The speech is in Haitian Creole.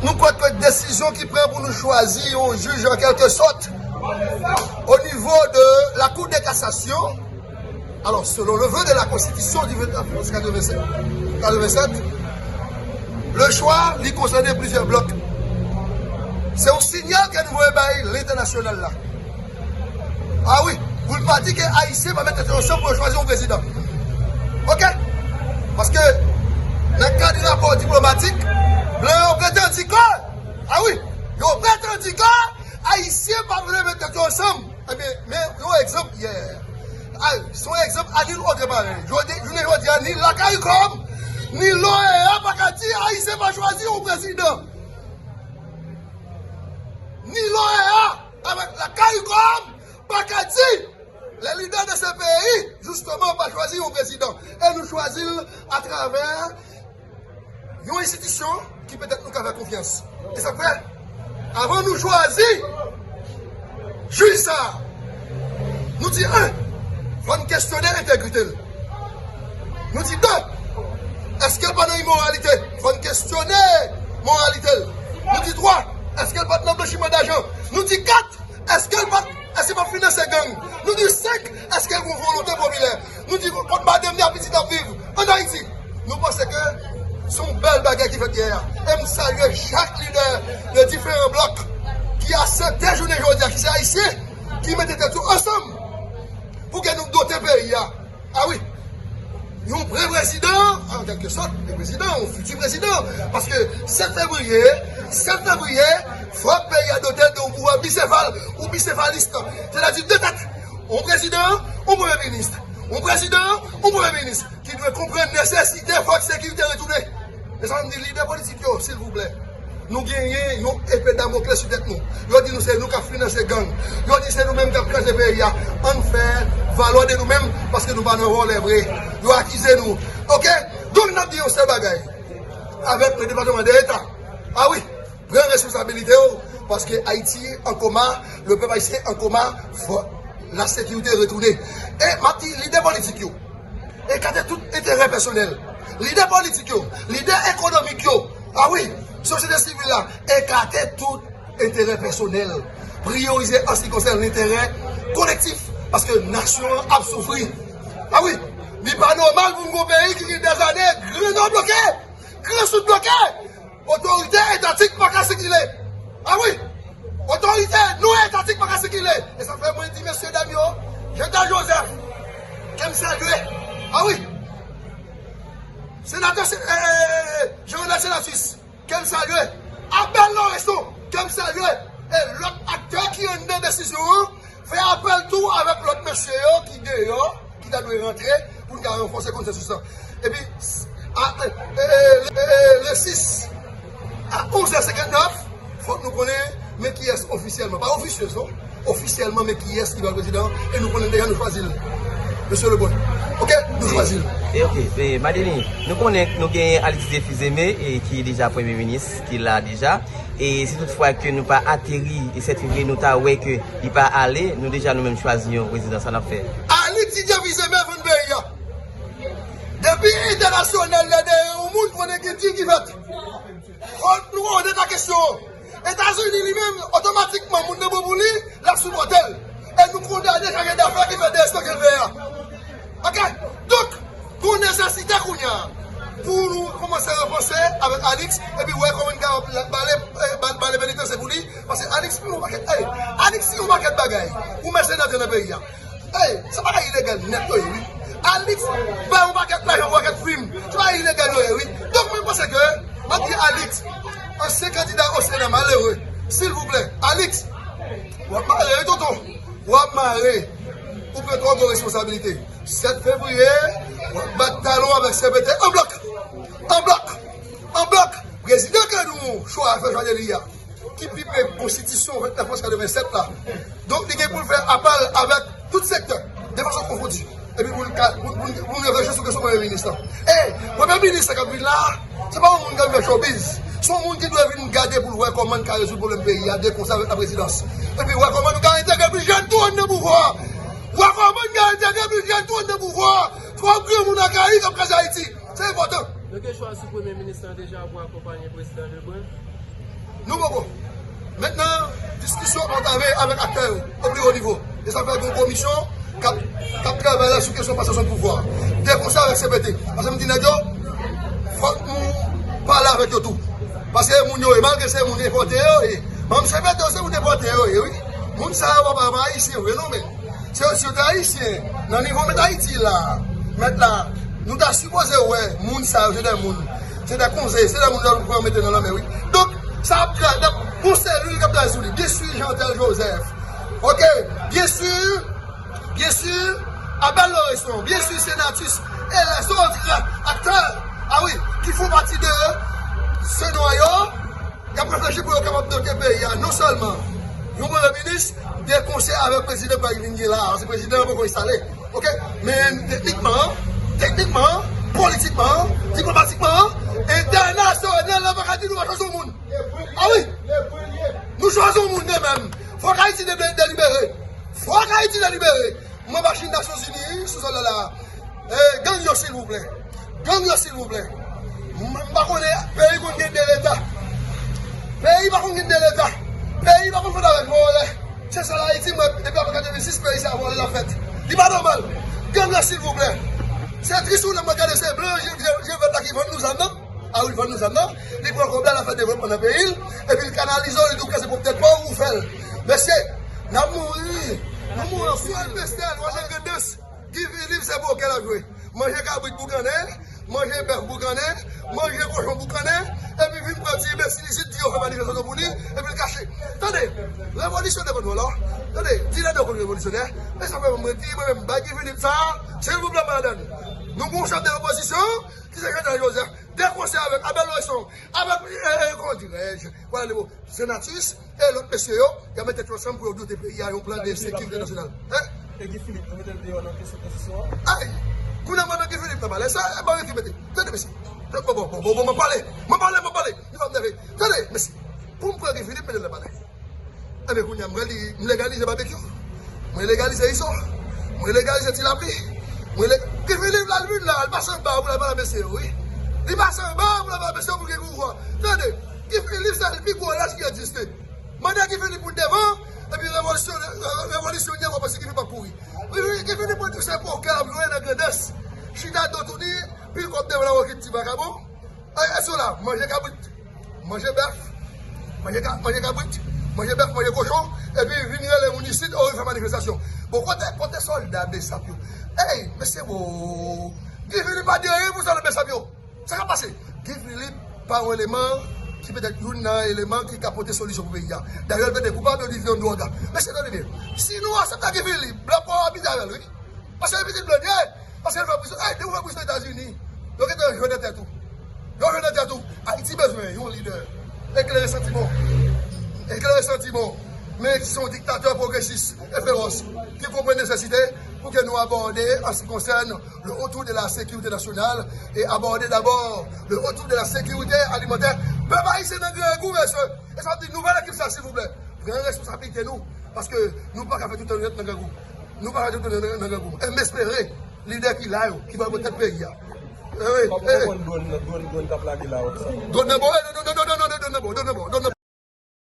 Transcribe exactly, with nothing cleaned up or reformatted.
Nou kwè ke desizyon ki pran pou nou chwazi yon jij an kèlke sòt o nivo de la Cour de cassation, alors selon le vœu de la Constitution du vingt-neuf mars quatre-vingt-sept, quatre-vingt-sept, le choix li konsène plizyè blòk. Se yon siyal ke nou voye bay lentènasyonal la. A wi, pou l pa di ke Ayisyen pa met tèt yo ansanm pou yo chwazi yon prezidan. Oke? Paske nan kad rapò diplomatik, blan yo pretann di ke, a wi, yo pretann di ke Ayisyen pa vle met tèt yo ansanm. Ebyen, men yon egzanp yè. A, se yon egzanp a nil otre parèy. Jodi, jounen jodi a, ni la CARICOM, ni l'OEA pa ka di Ayisyen pa chwazi yon prezidan. Ni l'OEA avèk la CARICOM pa ka di les leaders de ce pays, justement, pa chwazi yon prezidan. E nou chwazi l atravè yon enstitisyon ki petèt nou ka fè konfyans. E sa k fè, avan nou chwazi jij sa a, nou di, en, fò n kesyone entegrite l. Nou di, de, èske l pa nan imoralite? Fò n kesyone moralite l. Nou di, twa, èske l pa t nan blanchiman dajan? Nou di, kat, èske l pa t, èske l pa t finanse gang? Nou di, senk, èske l gen yon volonte popilè? Nou di, kot madanm li ak pitit ap viv ann Ayiti? Nou panse ke se yon bèl bagay ki fèt yè a. E m salye chak lidè de diferan blòk ki aksepte jounen jodi a, ki se Ayisyen, ki mete tèt yo ansanm pou ke nou dote peyi a. A wi, yon pre prezidan, an kèlke sòt, pre prezidan, yon fiti prezidan. Paske sèt fevriye, sèt fevriye, fòk peyi a dote de yon pouvwa bisefal ou bisefalis. Sètadi de tèt. Yon prezidan, yon premye minis. Yon prezidan, yon premye minis ki dwe konprann nesesite fòk sekirite retounen. E sa m di lidè politik yo, silvouplè. Nou genyen yon epe Damokles sou tèt nou. Yo di nou se nou k ap finanse gang. Yo di se nou menm k ap kraze peyi a. Ann fè valoir de nou menm, paske nou pa nan vòlè vre. Yo akize nou. Oke? Donk, n ap di yon sèl bagay. Avèk le Departement d'État. A wi, pran responsabilite w, paske Ayiti an koma, le pèp ayisyen an koma, fò la sekirite retounen. E m ap di lidè politik yo, ekate tout enterè pèsonèl. Lidè politik yo, lidè ekonomik yo, a wi, sosyete sivil la, ekate tout enterè pèsonèl. Priyorize an se ki konsène lenterè kolektif, paske nasyon an ap soufri. A wi, li pa nòmal pou n gen yon peyi ki gen dèzane, Gran Nò bloke, Gran Sid bloke, otorite etatik pa ka sikile. A wi, otorite non etatik pa ka sikile. E sa fè mwen di mesye dam yo, Jean Charles Joseph, ke m salye. A wi, senatè Se-, eh, eh, eh, Jean Renald Cenatus, ke m salye. Abel Laureston, ke m salye. E lòt aktè ki anndan desizyon an, fè apèl tou avèk lòt mesye yo ki deyò, ki ta dwe rantre pou n ka ranfòse konsansis lan. Epi, a, e, e, e, le sis a onz è senkannèf, fòk nou konnen men kiyès ofisyèlman, pa ofisyèz non, ofisyèlman men kiyès ki pral prezidan, e nou konnen deja nou chwazi l. Mesye Lebrun. Oke, nou chwazi l. E oke, e, Madeleine, nou konnen nou genyen Alix Défi Aimé, e, ki deja premye minis, ki la deja. E si toutfwa ke nou pa ateri, e sèt fevriye nou ta wè ke li pa ale, nou deja nou menm chwazi yon prezidan, sa n ap fè. Alix Défi Aimé vann peyi a. Depi entènasyonal la dèyè yon moun, konnen gen dil ki fèt. Fòk nou remet la kesyon. Etazini li menm, otomatikman, moun nan bon pou li, l ap sipòte l. E nou kondane chajè dafè ki fè de estoke l fè a. Oke? Donk, gon nesesite kounye a pou nou kòmanse ranfòse avèk Alix, epi wè kòman n ka bale, eh, bale, bale penitansye pou li, paske Alix fè yon pakèt, ey, Alix fè yon pakèt bagay pou mèsenè nan peyi a. Ey, se bagay ilegal nèt yo ye, wi. Alix bay yon pakèt lajan pou pakèt fim. Se bagay ilegal yo ye, wi. Donk, mwen panse ke, m ap di Alix, ansyen kandida o Sena malere, silvouplè, Alix, w ap mare, wi, tonton. W ap mare. Ou pran twò gwo responsabilite. Sèt fevriye, w ap bat talon avèk C P T an blòk. An blòk. An blòk. Prezidan ke nou chwa fè chwazi li a, ki pi pre konstitisyon vennèf mas katrevennsèt la. Donk, li gen pou l fè apèl avèk tout sektè, de fason konfondi. Epi pou l ka, pou, pou, pou l reflechi sou kesyon premye minis lan. E, premye minis la k ap vin la, se pa yon moun k ap fè showbiz. Se yon moun ki dwe vin gade pou l wè kòman l ka rezoud pwoblèm peyi a, de konsè avèk laprezidans. Epi wè kòman nou ka entegre plis jèn tou anndan pouvwa a. Wè kòman nou ka entegre plis jèn tou anndan pouvwa a. Twòp granmoun lakay li k ap kraze Ayiti. Se enpòtan. Nou gen chwa sou premye minis lan deja pou akonpaye prezidan Lebrun. Nou poko. Mentnan, diskisyon antame avèk aktè yo o pli wo nivo. E sa fè gen yon komisyon k ap, k ap travay la sou kesyon pasasyon pouvwa. De konsèy avèk C P T. Paske m di nèg yo, fòk nou pale avèk yo tou. Paske moun yo ye, malgre se moun enpòte yo ye. Manm C P T yo se moun enpòte yo ye, wi. Moun sa yo pa, pa, pa ayisyen vre non, men. Si, si yo te ayisyen, nan nivo mèt Ayiti la, mèt la, nou ta sipoze wè moun sa yo, se de moun, se de konze, se de moun yo pran mete nan lanmè, wi. Donk, sa ap tra-, donk, yon selil k ap travay sou li. Byen si, Jeantel Joseph. Ok, byen si, byen si, Abel Lauriston, byen si, Senatus, e lèzòt aktè, a wi, ki fè pati de se nwa yo, y ap reflechi pou yo kapab dote peyi a non sèlman yon premye minis, de konsèy avèk prezidan k pral vin gen la a. Se prezidan an poko enstale. Ok? Men teknikman, teknikman, politikman, diplomatikman, entènasyonal la pa ka di nou pa chwazi yon moun. A wi! Nou chwazi yon moun kanmenm. Fòk Ayiti de-, delibere. Fòk Ayiti delibere. Mwen pa chita Nasyonzini sou sòl la. Eh, gang yo, silvouplè. Gang yo, silvouplè. M, m pa konnen, peyi konn gen de leta. Peyi pa konn gen de leta. Peyi pa konn fèt avèk vòlè. Se sèl Ayiti, mwen, depi apre katrevensis, peyi sa vòlè l ap fèt. Li pa nòmal. Gang yo, silvouplè. Se tris ou lè mwen gade se blan, je, je, je vèt la ki vann nou zam nan. A wi, vann nou zam nan. Li pran kòb la, l ap fè devlopman nan peyi l. Epi l kanalize w, li di w ke se pou tèt pa w ou fè l. Mesye, n ap mouri. Nou mouri anpil. Sèl Pestel, w al nan Grandans. Guy Philippe se pokè l ap jwe. Manje kabrit boukannen, manje bèf boukannen, manje kochon boukannen, epi vin pran ti enbesil isit, di yo fè manifestasyon pou li, epi l kache. Tande, revolisyonè konn vòlò. Tande, di nèg yo konn revolisyonè. Men sa fè mwen di, mwen menm, bay Guy Philippe sa, silvouplè, pa ladann. Nou gon chèf de lopozisyon, ki se Jeantel Joseph, de konsèy avèk Abel Lauriston, avèk, eh, eh, kòman dirèj, vwala le mo, Senatus, e lòt mesye yo, y ap met tèt yo ansanm pou yo dote peyi a yon plan de sekirite nasyonal. Hein? E Guy Philippe, nou mete l deyò nan kesyon tranzisyon an? Ay! Kounye a mwen menm Guy Philippe nan palè, sa, e ban Guy Philippe mete. Tande, mesye. Bon, bon, bon, bon, bon, mwen pale. Mwen pale, mwen pale. Li pa m nève. Tande, mesye. Pou m pran Guy Philippe, mete l nan palè. Enben, kounye a, mwen li, m legalize babekyou. Mwen legalize iso. Mwen legalize ti lapli. Mwen le-, Guy Philippe la, l vin la, l pase anba pou l al pale mesye yo, wi. Li pase anba pou l al pale mesye yo pou gen pouvwa. Tande, Guy Philippe, se l pi gwo lach ki egziste. Mande Guy Philippe pou devan, epi revolisyon, revolisyon, w ap panse Guy Philippe ap kouri. Guy Philippe, Guy Philippe, mwen di w se pokè l ap jwe nan Grandans. Chita do touni, pil kòb devan nan wokit ti vakabon. Ay, èske w la, manje kabrit, manje bèf, manje ka-, manje kabrit, manje bèf, manje kochon, epi vin rele moun isit, o, vin fè manifestasyon. Bon, kote, kote sòlda Besap yo? Ey, mesye, bon, Guy Philippe pa di anyen pou sòlda Besap yo. Sa k ap pase? Guy Philippe pa yon eleman ki petèt youn nan eleman ki ka pote solisyon pou peyi a. Dayè, l plede koupab, yo di l se yon dwòg. Mesye, tande byen. Si nou aksepte Guy Philippe, blan pa abite avè l, wi. Paske li pitit blan, li ye. Paske l fè prizon. Ey, depi w fè prizon Etazini, yo gentan jwe nan tèt ou. Yo jwe nan tèt ou. Ayiti bezwen yon lidè. Eklere santiman w. Eklere santiman w. Men ki se yon diktatè pwogresis e fewòs, ki konprann nesesite pou ke nou abòde an se ki konsène le retour de la sécurité nationale et aborder d'abord le retour de la sécurité alimentaire. Pèp ayisyen nan grangou, mesye. E sa di nouvèl ekip sa, silvouplè, pran responsablite nou. Paske nou pa ka fè tout tan nou ret nan grangou. Nou pa ka fè tout tan nou ret nan grangou. E m espere lidè ki la yo, ki va pran tèt peyi a. Eh wi, eh. Konprann dwòn, dwòn, dwòn k ap lage la, wè sa. Dwòn nan bò, eh, dwòn nan bò, dwòn nan bò, dwòn nan bò, dwòn nan bò.